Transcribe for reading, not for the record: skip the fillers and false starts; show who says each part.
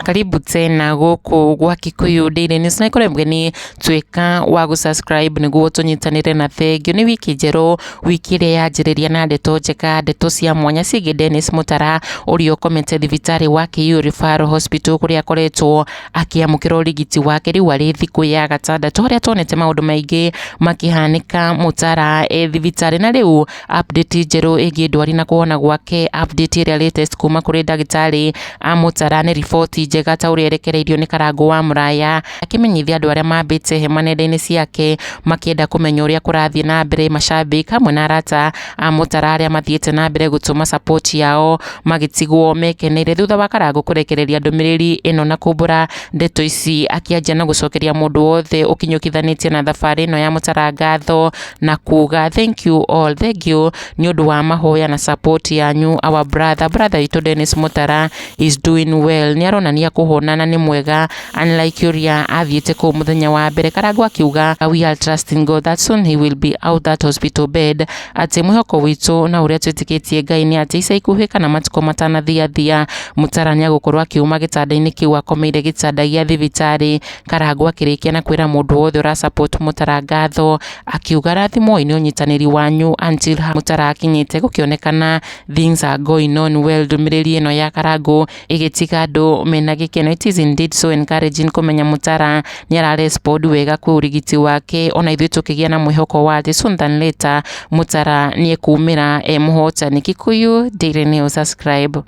Speaker 1: Karibu tena gũkũ gwa Kikuyu Daily News, na ĩkorwo mũgeni tuĩka wa gũ-subscribe nĩguo tũnyitanĩre. Na thengio nĩ wiki njerũ, wiki ĩrĩa yanjĩrĩria na ndeto njega, ndeto cia mwanya ciĩgiĩ Dennis Mutara ũrĩa ũkomete thibitarĩ wa KU Referral Hospital, kũrĩa akoretwo akĩamũkĩra ũrigiti wake. Rĩu arĩ thikũ ya gatandatũ, harĩa tuonete maũndũ maingĩ makĩhanĩka Mutara e thibitarĩ. Na rĩu update njerũ ĩgiĩ ndwari na kũhona gwake, update ĩrĩa latest kuma kũrĩ ndagĩtarĩ a Mutara nĩ riboti njega, ta ũrĩa ĩrekereirio nĩ Karangũ wa Mũraya, akĩmenyithia andũ arĩa mambĩte hema nenda-inĩ ciake makĩenda kũmenya ũrĩa kũrathiĩ na mbere, mashabiki hamwe na arata a Mutara arĩa mathiĩte na mbere gũtũma support yao magĩtigwo mekeneire thutha wa Karangũ kũrekereria ndũmĩrĩri ĩno na kumbũra ndeto ici, akĩanjia na gũcokeria mũndũ wothe ũkinyũkithanĩtie na thabarĩ ĩno ya Mutara ngatho na kuga, "Thank you all, thank you nĩ ũndũ wa mahoya na support yanyu. Our brother, brother witũ Dennis Mutara is doing well, nĩ aronania kũhona na nĩ mwega, unlike ũrĩa athiĩte kũu mũthenya wa mbere." Karangũ akiuga, "We are trusting God that soon he will be out that hospital bed," atĩ mwĩhoko witũ na ũrĩa twĩtĩkĩtie Ngai nĩ atĩ ica ikuhĩ kana matukũ matanathiathia Mutara nĩ agũkorwo akiuma gĩtanda-inĩ kĩu akomeire, gĩtanda gĩa thibitarĩ. Karangũ akĩrĩkia na kwĩra mũndũ wothe ũra support Mutara ngatho, akiuga, "Rathimwoi nĩ ũnyitanĩri wanyu until Mutara akinyĩte gũkĩonekana things are going on well." Ndũmĩrĩri ĩno ya Karangũ ĩgĩtiga andũ mena gĩkeno. It is indeed so encouraging kũmenya Mutara nĩ ara respond wega kwĩ ũrigiti wake, ona ithuĩ tũkĩgĩa na mwĩhoko wa atĩ soon than later Mutara nĩ ekumĩra e mũhotani. Kikuyu Daily News, subscribe.